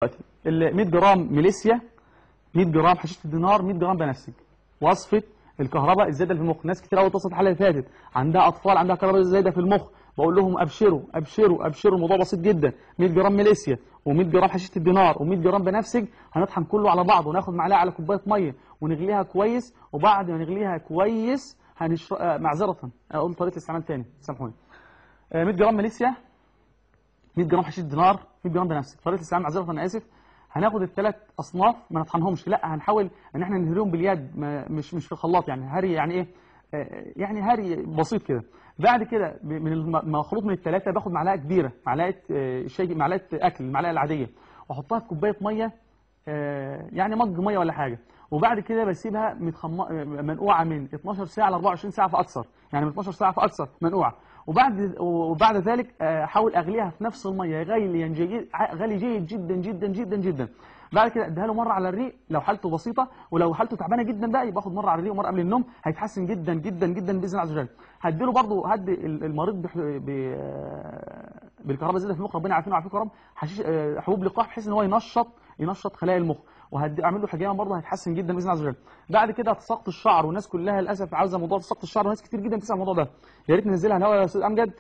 دلوقتي ال 100 جرام ميليسيا، 100 جرام حشيشه الدينار، 100 جرام بنفسج. وصفه الكهرباء الزايدة في المخ، ناس كتير قوي اتصلت الحلقة اللي فاتت عندها اطفال عندها كهرباء زايدة في المخ، بقول لهم ابشروا ابشروا ابشروا، الموضوع بسيط جدا. 100 جرام ميليسيا و100 جرام حشيشه الدينار و100 جرام بنفسج، هنطحن كله على بعضه وناخد معلقه على كوباية مية ونغليها كويس، وبعد ما نغليها كويس هنشرب. معذرة اقول طريقه الاستعمال تاني، سامحوني. 100 جرام ميليسيا، 100 جرام حشيش دينار، 100 جرام بنفسج. طريقه الاستعمال معذرة انا اسف، هناخد الثلاث اصناف ما نطحنهمش، لا هنحاول ان احنا نهريهم باليد، مش في الخلاط، يعني هري، يعني ايه؟ يعني هري بسيط كده. بعد كده من المخلوط من الثلاثة باخد معلقه كبيرة، معلقه شاي، معلقه اكل، المعلقة العادية، واحطها في كوباية مية، يعني مج مية ولا حاجة، وبعد كده بسيبها منقوعه من 12 ساعة ل 24 ساعة فاكثر، يعني من 12 ساعة فاكثر منقوعه. وبعد ذلك احاول اغليها في نفس المية غلي جيد، غلي جيد جدا جدا جدا جدا. بعد كده اديها له مرة على الريق لو حالته بسيطة، ولو حالته تعبانة جدا بقى يبقى اخد مرة على الريق ومرة قبل النوم، هيتحسن جدا جدا جدا باذن الله عز وجل. هديله برضه، هدي المريض بالكهرباء الزايدة في المخ، ربنا يعافينا ويعافيكم يا رب، حشيش حبوب لقاح بحيث ان هو ينشط خلايا المخ، وهدي اعمل له حجامة برضه هيتحسن جدا باذن الله عز وجل. بعد كده تساقط الشعر، والناس كلها للاسف عاوزه موضوع تساقط الشعر، وناس كتير جدا بتسال الموضوع ده، يا ريت ننزلها الهواء يا استاذ امجد.